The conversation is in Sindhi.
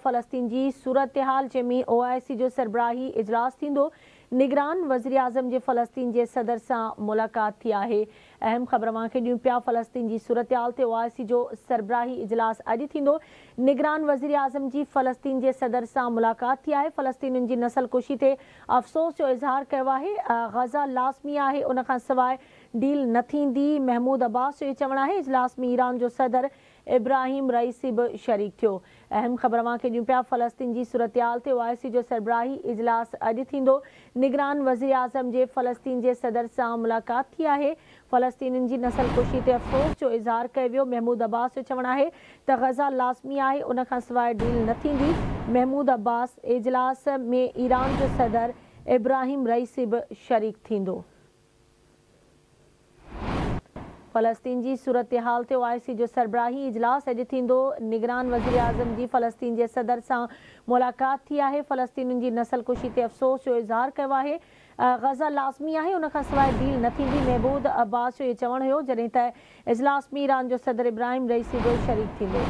فلسطين جي صورتحال جنهن ۾ او آء سي جو سربراهي اجلاس ٿيندو، نگران وزيراعظم جي فلسطين جي صدر سان ملاقات ٿي آهي. اهم خبر اوهان کي ڏيون پيا فلسطين جي صورتحال تي او آء سي جو سربراهي اجلاس اڄ ٿيندو، نگران وزيراعظم جي فلسطين جي صدر سان ملاقات ٿي آهي، فلسطينين جي نسل ڪشي تي افسوس جو اظهار ڪيو آهي، غزه لازمي آهي ان کان سواء ڊيل نه ٿيندي، محمود عباس جو چوڻ آهي. اجلاس ۾ ايران جو صدر ابراهيم رئيسي به شريڪ ٿيو. اهم خبر اوهان کي ڏيون پيا فلسطين جي صورتحال تي او آء سي جو سربراهي اجلاس اڄ ٿيندو، نگران وزيراعظم جي فلسطين جي صدر سان ملاقات ٿي آهي، فلسطينين جي نسل ڪشي تي افسوس جو اظهار ڪيو ويو، محمود عباس جو چوڻ آهي ته غزه لازمي آهي ان کان سواء ڊيل نه ٿيندي، محمود عباس اجلاس ۾ ايران جو صدر ابراهيم رئيسي به شريڪ ٿيندو. فلسطين جي صورتحال تي او آء سي جو سربراهي اجلاس اڄ ٿيندو، نگران وزيراعظم جي فلسطين جي صدر سان ملاقات ٿي آهي، فلسطينين جي نسل ڪشي تي افسوس جو اظهار ڪيو آهي، غزه لازمي آهي ان کان سواء ڊيل نه ٿيندي، محمود عباس جو اهو چوڻ هيو، جڏهن ته اجلاس ۾ ايران جو صدر ابراهيم رئيسي به شريڪ ٿيندو.